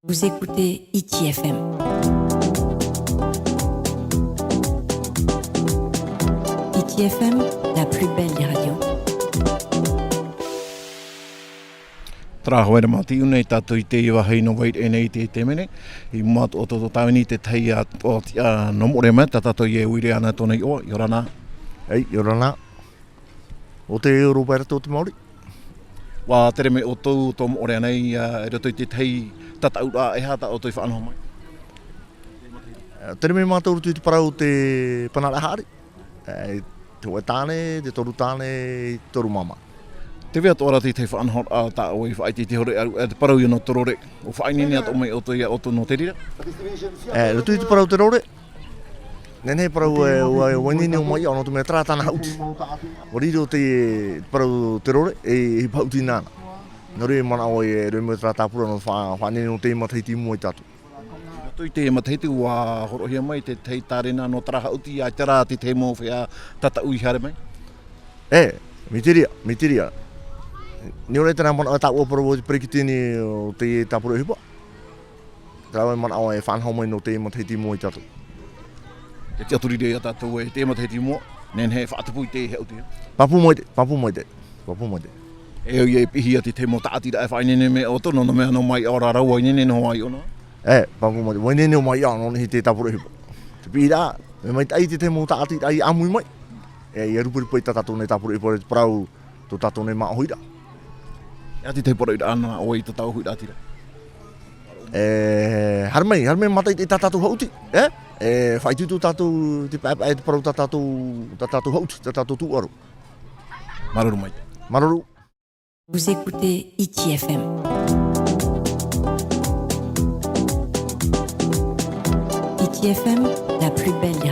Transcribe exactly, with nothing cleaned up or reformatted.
Vous écoutez Hiti F M. Hiti F M, la plus belle des radios. Terā hoʻi rā mātou i ʻō nei tātou i te vāhi nō Vaiʻere nei i te, te mene. I mua atu o tō tāvini te tahi a, o te, a, nō Moʻorea mai, tā tātou e uira ana tōna iʻoa, ʻia ora na. Ei, ʻia ora na. ʻO te Roberto te maori. ʻUa tere mai ʻoutou tō Moʻorea nei, a, i roto i te tahi tataʻuraʻa, e aha tā ʻoutou i faʻanaho mai? E, tere mai mātou i roto i te parau te Panaraʻa Haʻari. E, te hōʻē tāne, te toru tāne, toru māmā. Tē vai atoʻa ra te tahi faʻanahoraʻa tā ʻoe i faʻaʻite i te hōroʻa, e, te parau ïa nō te rore. ʻUa faʻaineine atoʻa mai ʻoutou iā ʻoutou nō te reira? E, roto i te parau te rore. Nehenehe parau e, ʻua, ʻua ineine ʻo Maiʻao nō te mea terā tāna haʻuti. ʻUa riro te parau te rore, e, e hipa haʻuti nāna. Nō reira manaʻo e, e rave mai terā tāpura nō te fa-, faʻaineine nō te matahiti i mua ia tātou. Roto i te matahiti ʻua hōroʻahia mai te tahi tārena nō terā haʻuti, ʻaita rā te tahi mau feiā tataʻu i haere mai? E, mai te reira, mai te reira. Nō reira terā manaʻo e tāʻua parau i te peretiteni o te tāpura ʻohipa. Terā manaʻo e faʻanaho mai nō te matahiti i mua ia tātou. Te tiʻaturi ra ia tātou e te matahiti i mua, nehenehe e faʻatupu i te haʻuti. Pāpū maitaʻi, pāpū maitaʻi, pāpū maitaʻi. E au ïa e piʻihia te tahi mau tāʻatiraʻa e faʻaineine mai ʻoutou, nō, nō te mea nō Maiʻao rā rāua i ineine noa ai ʻōna. E, pāpū maitaʻi, ʻua ineine ʻo Maiʻao nō niʻa i te tāpura ʻohipa. Te piʻiraʻa, mea maitaʻi te tahi mau tāʻatiraʻa i ʻāmui mai. E, ʻia rūparipa i tā tātou nei tāpura ʻohipa, te parau, tō tātou nei māʻohiraʻa. E aha te tahi poroʻi ra nā ʻoe i tā tātou huiraʻatira? E, haere mai, haere mai mātaʻitaʻi tā tātou haʻuti, e? E, faʻaitoito tātou, te paepae, te parau tā tātou, tā tātou haʻuti, tā tātou tūʻaro. Māuruuru maitaʻi. Māuruuru. Vous écoutez Hiti F M. Hiti F M, la plus belle